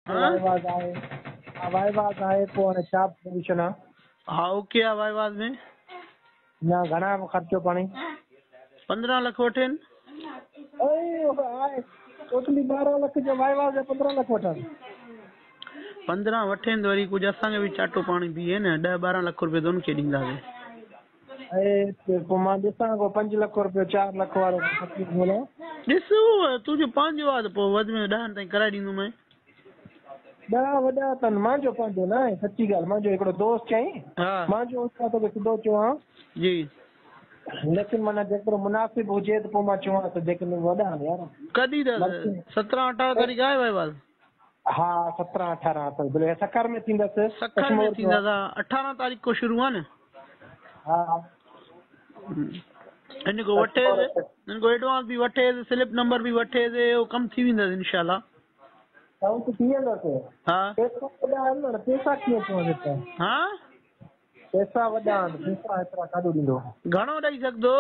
وائيواز آهي ها وائيواز آهي پوء هاڻي ڇا پوزيشن آ. ها اوڪي آ وائيواز ۾. نه گهڻا خرچو پاڻي. 15 لک وٺين. اي آهي ٽوٽلي 12 لک جو وائيواز جا 15 لک وٺن. 15 وٺين ته وري ڪجهه اسان کي به چاٽو پاڻي بيهي نه 10 12 لک روپيو ته ان کي ڏينداسين. اي پوء مان ڏسان ڪو 5 لک روپيو 4 لک وارو فقير ڳولان. ڏس تنهنجو پنهنجو آ ته پوء وڌ ۾ وڌ ڏهن تائين ڪرائي ڏيندومانء. ڏهه وڏا اٿن مانجو پنهنجو نه آهي سچي ڳالهه مانجو هڪڙو دوست چيائين مانجو هجي ها توکي سڌو چوان. جي. ليڪن معنيٰ جيترو مناسب هجي ته پوء مان چوان ته جيڪڏهن وڏا آهن يار. ڪڏهن اٿس 17 18 تاريخ آهي وائيواز. ها 17 18 اٿس بلڪل سکر ۾ ٿيندس. سکر ۾ ٿيندس ها 18 تاريخ کان شروع آهي نه. ها. هن کان وٺيس هن کان ايڊوانس به وٺيس سلپ نمبر به وٺيس اهو ڪم ٿي ويندس انشاء الله. ڪم ته ٿي ويندس. ها. پئسا وڏا آهن نه پئسا ڪيئن پون ايترا. ها. پئسا وڏا آهن پئسا ايترا ڪاڏو ڏيندو. گهڻو ڏئي سگهندو.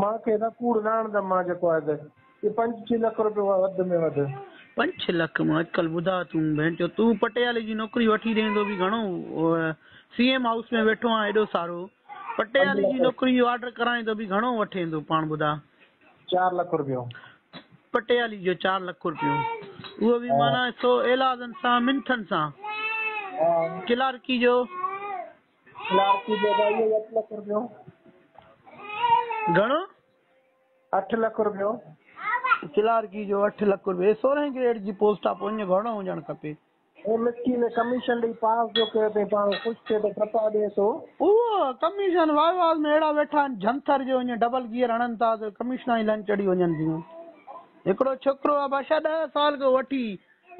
مان کي نه ڪوڙ نه هڻندم مان جيڪو آهي ته اهي پنج ڇهه لک روپيو وڌ ۾ وڌ. پنج ڇهه لک مان اڄڪلهه ٻڌاء تون ڀيڻ چو تون پٽيوالي جي نوڪري وٺي ڏئين ٿو به گهڻو سي ايم هائوس ۾ ويٺو آهين ايڏو سارو پٽيوالي جي نوڪري جو آرڊر ڪرائين ٿو به گهڻو وٺين ٿو پاڻ ٻڌاء. 4 لک روپيو. پٽيوالي جو 4 لک روپيو اهو به معنيٰ سو ايلازن سان منٿن سان ڪلارڪي جو. ڪلارڪي جو ادا اهو ئي 8 لک روپيو. گهڻو؟ 8 لک روپيو. ڪلارڪي جو 8 لک روپيو 16 گريڊ جي پوسٽ آ پوء ان جو گهڻو هجڻ کپي. اي مسڪين ڪميشن ڏئي پاس جو ڪيو اٿئي پاڻ خوش ٿئي ته ٽپا ڏئي ٿو. اهو ڪميشن وائيواز ۾ اهڙا ويٺا آهن جنٿر جو ائين ڊبل گيئر هڻن ٿا ته ڪميشنا ئي لن چڙهي وڃن ٿيون. هڪڙو ڇوڪرو آ بادشاهه 10 سال کان وٺي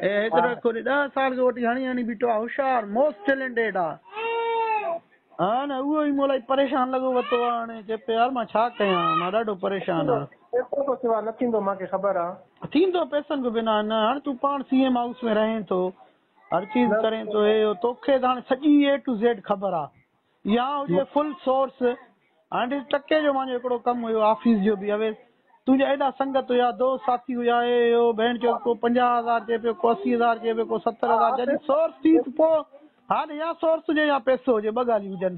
هيترو 10 سال کان وٺي هڻي هڻي بيٺو آ هوشيار موسٽ ٽيلنٽيڊ آ. ها نه اهو ئي مولائي پريشان لڳو وتو آ هاڻي چئي پيو يار مان ڇا ڪيان مان ڏاڍو پريشان آ. پئسو کان سوا نه ٿيندو مان کي خبر آ. ٿيندو پئسن کان بنا نه هاڻي تون پاڻ سي ايم هائوس ۾ رهين ٿو هر چيز ڪرين ٿو هي هو توکي ته هاڻي سڄي اي ٽو زيڊ خبر آ يا هجي فل سورس هاڻي ڏس ٽڪي جو مانجو هڪڙو ڪم هيو آفيس جو به اويس تنهنجا ايڏا سنگت هيا دوست ساٿي هيا هي هو ڀيڻ چوڌ ڪو 50 هزار چئي پيو ڪو 80 هزار چئي پيو ڪو 70 هزار جڏهن سورس ٿي ته پوء ها نه يا سورس هجي يا پئسو هجي ٻه ڳالهيون هجن.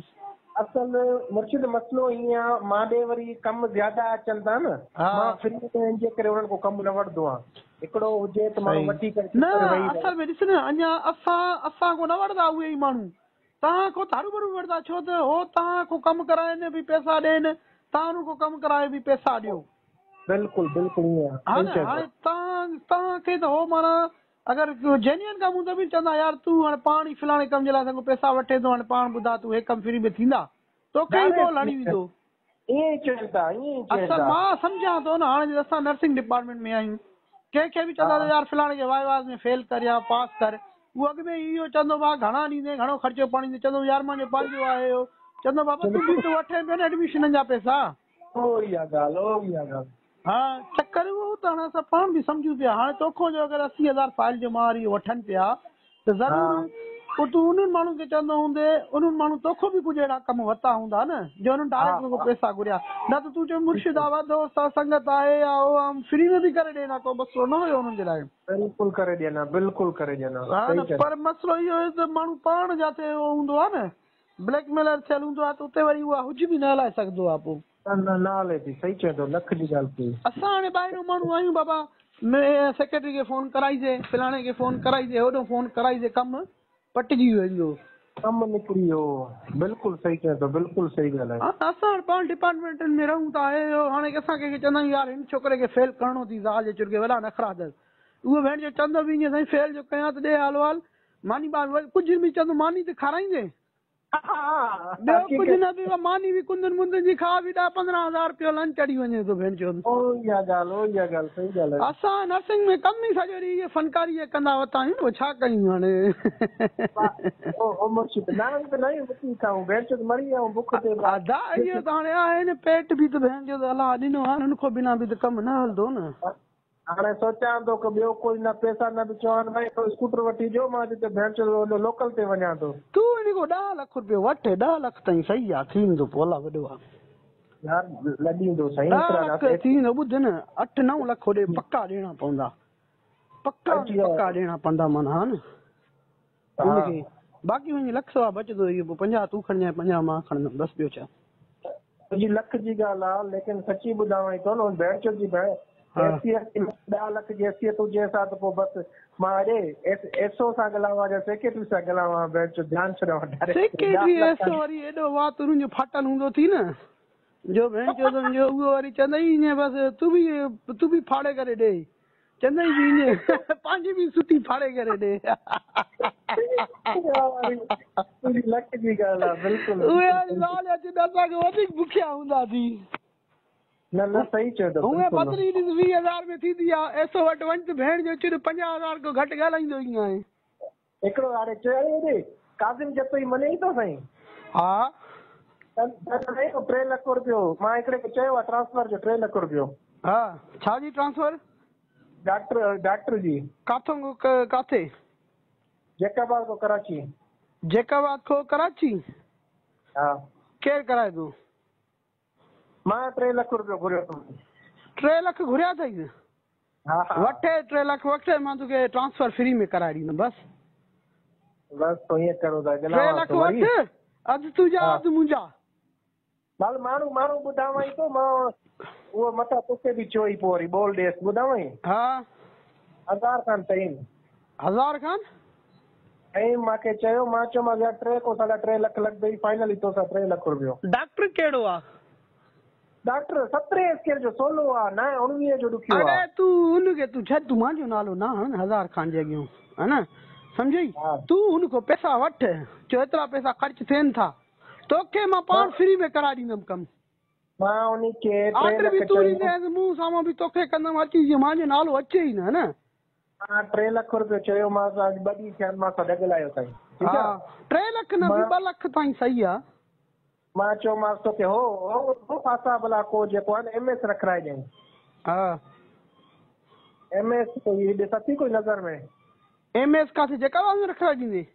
اصل مرشد مسئلو ائين آ مان ڏي وري ڪم زياده اچن ٿا نه مان فري ۾ ان جي ڪري انهن کان ڪم نه وٺندو آهيان هڪڙو هجي ته ماڻهو وٺي ڪري نه اصل ۾ ڏس نه اڃا اسان اسان کان نه وٺندا اهي ئي ماڻهو توهان کان ته هروڀرو وٺندا ڇو ته هو توهان کان ڪم ڪرائين به پئسا ڏين توهان انهن کان ڪم ڪرايو به پئسا ڏيو. بلڪل بلڪل ائين آ ها نه هاڻي توهان توهان کي ته هو معنيٰ اگر جينيئن ڪم هوندو به چوندا يار تون هاڻي پاڻ ئي فلاڻي ڪم جي لاء اسان کان پئسا وٺين ٿو هاڻي پاڻ ٻڌاء تون هي ڪم فري ۾ ٿيندا توکي ئي بول هڻي ويندو. ائين ئي چون ٿا ائين ئي چون اصل ٿا. مان سمجهان ٿو نه هاڻي جي اسان نرسنگ ڊپارٽمينٽ ۾ آهيون ڪنهن کي به چوندا ته يار فلاڻي کي وائيواز ۾ فيل ڪر يا پاس ڪر اهو اڳ ۾ ئي اهو چوندو ڀاء گهڻا ڏيندين گهڻو خرچو پاڻي ايندو چوندو يار منهنجو پنهنجو آهي اهو چوندو بابا تون به ته وٺين پيو نه ايڊميشنن جا پئسا. اهو ئي آ ڳالهه اهو ئي آ ڳالهه. ها چڪر اهو هو ته هاڻي اسان پاڻ به سمجهون پيا هاڻي توکان جو اگر 80 هزار فائل جو مهار اهو وٺن پيا ته ضرور پوء تون انهن ماڻهن کي چوندو هوندي انهن ماڻهن توکان به ڪجهه اهڙا ڪم ورتا هوندا نه جو انهن ڊائريڪٽ توکان پئسا گهريا نه ته تون چئين مرشد آ دوست آ سنگت آهي يا هو آ فري ۾ به ڪري ڏين ها ڪو مسئلو نه هيو انهن جي لاء. بلڪل ڪري ڏين ها بلڪل ڪري ڏين ها ها نه پر مسئلو اهو هيو ته ماڻهو پاڻ جاتي اهو هوندو آ نه بليڪ ميلر ٿيل هوندو آ ته اتي وري اها حج به نه هلائي سگهندو آ پوء. نه نه نه هلي ٿي صحيح چئين ٿو لک جي ڳالهه ڪئي. اسان هاڻي ٻاهريون ماڻهو آهيون بابا سيڪريٽري کي فون ڪرائيسي فلاڻي کي فون ڪرائيسي هوڏو فون ڪرائيسي ڪم پٽجي ويندو. ڪم نڪري ويو بلڪل صحيح چئين ٿو بلڪل صحيح ڳالهه آهي. ها اسان هاڻي پاڻ ڊپارٽمينٽن ۾ رهون ٿا هي هو هاڻي اسان ڪنهن کي چوندا آهيون يار هن ڇوڪري کي فيل ڪرڻو ٿي زال جي چرغي وڏا نخرا اٿس اهو ڀيڻ جو چوندو به ائين سائين فيل جو ڪيان ته ڏي حال وال ماني ٻار ڪجهه به چوندو ماني ته کارائيندين. ٻيو ڪجهه نه به ماني به ڪندن مندن جي کاء به 10 15 هزار رپيو لنچ چڙهي وڃي ٿو ڀيڻ چود. اها ڳالهه اها ڳالهه صحيح ڳالهه آهي. اسان نرسنگ ۾ ڪم ئي سڄو ڏينهن اهي فنڪاري جي ڪندا وتا آهيون پوء ڇا ڪيون هاڻي. او مرشد نانگ ته ناهيون مٽي کائون ڀيڻ چود مري ويا آهيون بک تي. ادا اهو ته هاڻي آهي نه پيٽ به ته ڀيڻ چود الله ڏنو آهي ان کان بنا به ته ڪم نه هلندو نه. هاڻي سوچيان ٿو ڪه ٻيو ڪوئي نه پئسا نه به چوان ڀائي هڪڙو اسڪوٽر وٺي ڏيو مان اڄ ته ڀيڻچو هوڏو لوڪل تي وڃان ٿو. تون ان کان 10 لک روپيو وٺ 10 لک تائين صحيح آ ٿي ويندو پوء الله وڏو آ. يار نه ڏيندو سائين 10 لک ٿي ويندو ٻڌ نه 8 9 لک هوڏي پڪا ڏيڻا پوندا. پڪا پڪا ڏيڻا پوندا معنيٰ ها نه ان کي باقي وڃي لک سوا بچندو اهو پوء 50 تون کڻجانء 50 مان کڻندم بس ٻيو ڇا. تنهنجي لک جي ڳالهه آ ليڪن سچي ٻڌاوانء ٿو نه ڀيڻچود جي ڀيڻ حيثيت 10 لک جي حيثيت هجيس ها ته پوء بس مان اڙي ايس او سان ڳالهاوان يا سيڪريٽري سان ڳالهاوان ڀيڻچود جان ڇڏاوان ڊائريڪٽ سيڪريٽري ايس او وري ايڏو وات انهن جو ڦاٽل هوندو ٿي نه جو ڀيڻچود جو اهو وري چوندئي ائين بس تون به تون به ڦاڙي ڪري ڏي چوندئي به ائين پنهنجي به سٽي ڦاڙي ڪري ڏي. تنهنجي لک جي ڳالهه آ بلڪل. اهي وري زال اچي ته اسان کان وڌيڪ بکيا هوندا ٿي. نه نه صحيح چيو اٿو هونئن بلڪل. پتري ڏس 20 هزار ۾ ٿيندي آ ايس او وٽ وڃ ته ڀيڻ جو چڙ 50 هزار کان گهٽ ڳالهائيندو ئي ناهي. هڪڙو هاڻي چيو اڙي اڙي ڪاظم جتوئي مڃي ٿو سائين. ها. ته 3 لک روپيو مان هڪڙي کي چيو آ ٽرانسفر جو 3 لک روپيو. ها ڇا جي ٽرانسفر؟ ڊاڪٽر ڊاڪٽر جي. ڪاٿو ڪاٿي؟ جيڪب آباد کان ڪراچي. جيڪب آباد کان ڪراچي؟ ها. ڪير ڪرائي ٿو؟ مان 3 لک روپيو گهريو اٿم. 3 لک گهريا اٿئي؟ ها ها. وٺ 3 لک وٺ مان توکي ٽرانسفر فري ۾ ڪرائي ڏيندم بس. بس پوء ائين ڪرو ٿا 3 ڳالهايان لک ٿو وري. وٺ اڌ تنهنجا اڌ منهنجا. ڀل ماڻهو ماڻهو ٻڌاوائين ٿو مان اهو متان توکي به چوئي پوء وري ٻول ڏيس ٻڌاوائين. ها. هزار خان فهيم. هزار خان؟ فهيم مان کي چيو مان چيومانس يار ٽي کان ساڍا ٽي لک لڳندئي فائنلي توسان 3 لک روپيو. ڊاڪٽر ڪهڙو آ؟ ڊاڪٽر سترهين اسڪيل جو سولو آ نه 19 جو ڏکيو آ. اڙي تون ان کي تون ڇڏ تون مانجو نالو نه هڻ هزار خان جي اڳيون ها نه سمجهئي تون ان کان پئسا وٺ چو ايترا پئسا خرچ ٿين ٿا توکي مان پاڻ فري ۾ ڪرائي ڏيندم ڪم. مان انهي کي 3 آرڊر لک به تون چيو. ڏيندين مون سامهون به توکي ڪندم اچي جيئن مانجو نالو اچي ئي نه ها نه. مان 3 لک روپيو چيومانس اڄ ٻه ڏينهن ٿيا آهن مان سان ڳالهايو اٿائين ٺيڪ ها آ. 3 لک نه به 2 لک تائين صحيح آ. مان چيومانس توکي هو هو هو پاسا ڀلا ڪو جيڪو آهي نه ايم ايس رکرائي ڏيئين. ها. ايم ايس ڪوئي ڏس اٿي ڪوئي نظر ۾. ايم ايس ڪاٿي جيڪب آباد ۾ رکرائي ڏيندين؟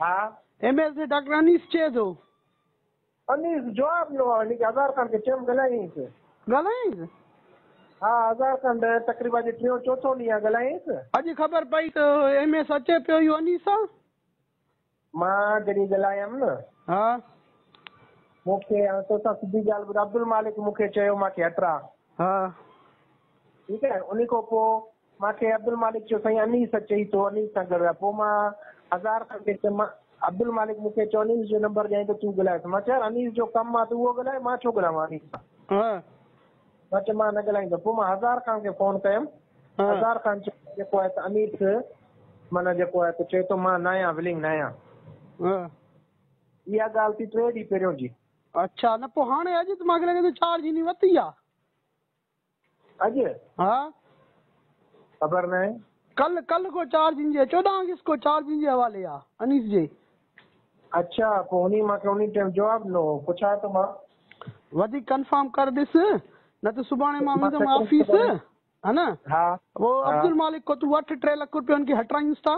ها. ايم ايس ڊاڪٽر انيس چئي ٿو. انيس جواب ڏنو آ هن کي هزار خان کي چيم ڳالهايائينس. ڳالهايائينس؟ ها هزار خان تقريبا اڄ ٽيون چوٿون ڏينهن آ ڳالهايائينس. اڄ خبر پئي ته ايم ايس اچي پيو اهو انيس سان. مان جڏهن ڳالهايم نه. ها. مون کي هاڻي توسان سڌي ڳالهه ٻڌ عبدالمالڪ مون کي چيو مان کي هٽرا. ها. ٺيڪ آهي انهي کان پوء مان کي عبدالمالڪ چيو سائين انيس اچئي ٿو انيس سان گڏ پوء مان هزار خان کي چيم عبدالمالڪ مون کي چيو انيس جو نمبر ڏيائين ته تون ڳالهائيس مان چيو يار انيس جو ڪم آ ته اهو ڳالهائي مان ڇو ڳالهايان انيس سان. ها. مان چيو مان نه ڳالهائيندس پوء مان هزار خان کي فون ڪيم هزار خان چيو جيڪو آهي ته انيس معنيٰ جيڪو آهي ته چئي ٿو مان ناهيان ولنگ ناهيان. ها. اها ڳالهه ٿي 3 ڏينهن پهريون جي. اڇا نه پوء هاڻي اڄ ته مان کي لڳي ٿو چارج هني وتي آ. اڄ؟ ها. خبر ناهي. ڪل ڪل کو چارج هن جي 14 آگسٽ کو چارج هن جي حوالي آ انيس جي. اڇا پوء انهي مان کي انهي ٽائيم جواب ڏنو هو پڇان ٿو مان. وڌيڪ ڪنفرم ڪر ڏس نه ته سڀاڻي مان ويندم آفيس ها نه ها پوء عبدالمالڪ کو تون وٺ 3 لک روپيا هن کي هٽرايونس ٿا.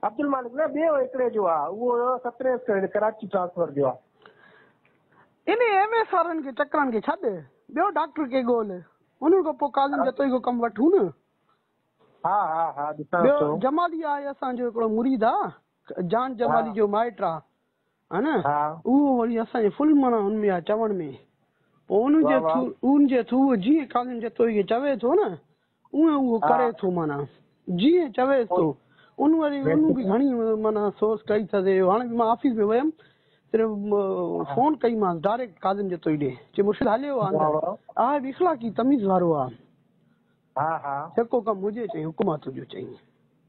عبدالمالڪ نه ٻيو هڪڙي جو آ اهو 17 ڪراچي ٽرانسفر جو آ. انهي ايم ايس وارن کي چڪرن کي ڇڏ ٻيو ڊاڪٽر کي ڳول انهن کان پوء ڪاظم جتوئي کان ڪم وٺون نه. ها ها ها ڏسان ٻيو ٿو. جمالي آهي اسان جو هڪڙو مريد آ جان جمالي جو مائٽ آ ها نه اهو وري اسان جي فل معنيٰ هن ۾ آ چوڻ ۾ پوء ان جي ٿرو ان جي ٿرو جيئن ڪاظم جتوئي کي چوي ٿو نه اونئن اهو ڪري ٿو معنيٰ جيئن چويس ٿو ان وري ان به گهڻي معنيٰ سورس ڪئي اٿس. هاڻي به مان آفيس ۾ ويم صرف فون ڪئي مانس ڊائريڪٽ ڪاظم جتوئي ڏي چي مرشد هليو آ اندر آهي به اخلاقي تميز وارو آ. ها ها. جيڪو ڪم هجي چئي حڪم آ تنهنجو چئي.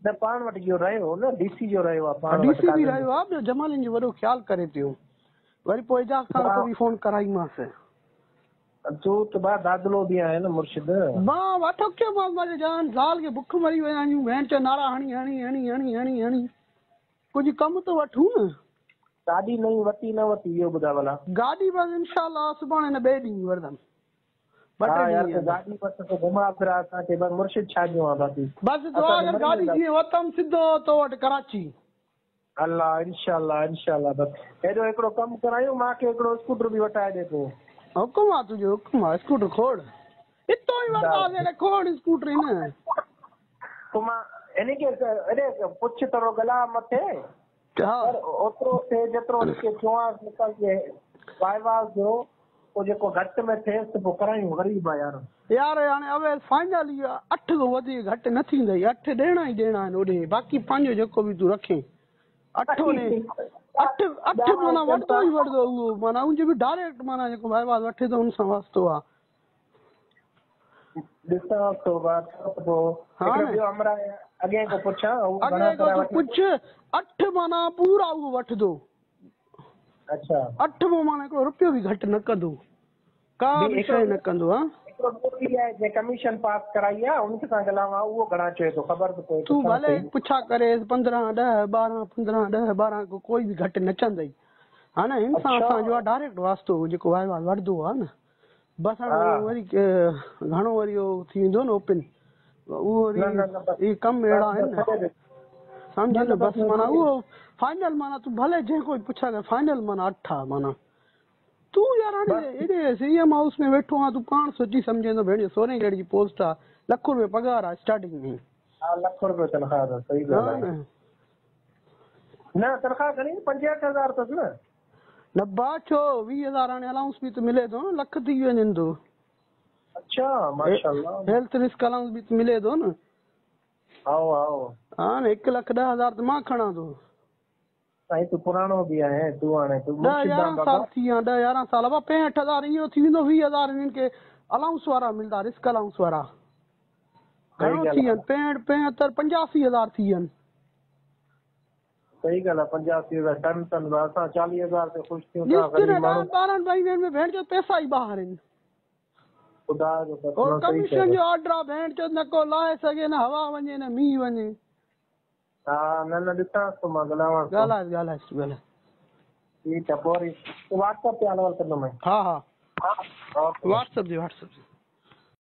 نه پاڻ وٽ اهو رهيو نه ڊي سي جو رهيو آ پاڻ ڊي وٽ سي به ڪاظم. رهيو آ ٻيو جمالين جو وڏو خيال ڪري پيو وري پوء اعجاز خان کان به فون ڪرائيمانس. تون ته ڀاء دادلو به آهين نه مرشد. مان واٺو ڪيومانس مان چيو جان زال کي بک مري ويا آهيون ڀيڻ چيو نعرا هڻي هڻي هڻي هڻي هڻي هڻي ڪجهه ڪم ته وٺون نه. گاڏي نئين وتي نه وتي اهو ٻڌاء ڀلا. گاڏي بس انشاء الله سڀاڻي نه ٻئي ڏينهن وٺندم ٻه ها ٽي يار ڏينهن ته گاڏي وٺ ته گهما ڦرا اسان کي بس مرشد ڇا جو آ باقي. بس دعا ڪر گاڏي جيئن وتم سڌو تو وٽ ڪراچي. الله انشاء الله انشاء الله بس هيڏو هڪڙو ڪم ڪرايون مان کي هڪڙو اسڪوٽر به وٺائي ڏي پوء. حڪم آ تنهنجو حڪم آ اسڪوٽر کوڙ. हितां ई वठंदासीं अहिड़े खोड़ स्कूटरी न। पोइ मां हिन खे अरे पुछ थोरो ॻाल्हाए मथे। हा। पर ओतिरो थिए जेतिरो हुनखे चवांसि निकल जे वाइवास जो पोइ जेको घटि में थिएसि त पोइ करायूं ग़रीब आहे यार। यार हाणे अवे फाइनल इहो 8 खां वधीक घटि न थींदई, 8 ॾियणा ई ॾियणा आहिनि ओॾे, बाक़ी पंहिंजो जेको बि तूं रखे 8 ने 8 8 माना वठंदो ई वठंदो उहो, माना उनजो बि डायरेक्ट माना जेको वाइवास वठे थो हुन सां वास्तो आहे। ॾिसां थो पोइ हिकिड़ो ॿियो अमरा अॻियां खां पुछां, अॻियां खां तूं पुछ 8 माना पूरा उहो वठंदो। अच्छा। 8 मां माना हिकिड़ो रुपयो बि घटि न कंदो, का बि शइ न कंदो। हा हिकिड़ो ॿियो बि आहे जंहिं कमीशन पास कराई आहे, उन सां ॻाल्हायां, उहो घणा चए थो ख़बर त पवे। तूं भले पुछा करे 15 10 12 15 10 12 को कोई बि घटि न चवंदई। हा न, हिन सां असांजो आहे डायरेक्ट वास्तो, जेको वाइवास वठंदो आहे न, बसि हाणे वरी घणो वरी उहो थी वेंदो न ओपन, उहो वरी इहे कमु अहिड़ा आहिनि न, सम्झ न। बसि माना उहो फाइनल माना तूं भले जंहिं कोई पुछा करे फाइनल माना 8 आहे। माना तूं यार हाणे हेॾे सीएम हाउस में वेठो आहीं, तूं पाण सोची सम्झे थो भेण 16 ग्रेड जी पोस्ट आहे, लख रुपयो पघार आहे स्टार्टिंग में। हा लख रुपयो तनख़्वाह अथसि, सही ॻाल्हि आहे। न तनख़्वाह घणी 5-8 हज़ार अथसि न। न बा छो 20,000 हाणे अलाउंस बि त मिले थो न, लख थी वञनि थो। अच्छा माशाअल्लाह। हेल्थ रिस्क अलाउंस बि त मिले थो न। How how. हा न 1,10,000 त मां खणां थो। साईं तूं पुराणो बि आहीं, तूं हाणे तूं 10-11 साल थी विया, 10-11 साल बा 65,000 इहो थी वेंदो, 20,000 हिननि खे अलाउंस वारा मिलंदा, रिस्क अलाउंस वारा घणो थी विया, 65 75 85,000 थी विया। सही ॻाल्हि आहे, 85,000 टन टन असां 40,000 ते ख़ुशि थियूं था। 12 महीननि में भेण जो पैसा ई ॿाहिरि आहिनि। ख़ुदा जो और कमीशन जो ऑर्डर आहे भेण जो, न को लाहे सघे, न हवा वञे, न मींहुं वञे। हा न न ॾिसांसि थो मां, ॻाल्हायांसि। ॻाल्हाए ॻाल्हाए ॻाल्हाए। ठीकु आहे, पोइ वरी वाट्सएप ते हाल अहिवाल कंदोमांइ। हा हा, वाट्सएप ते वाट्सएप ते।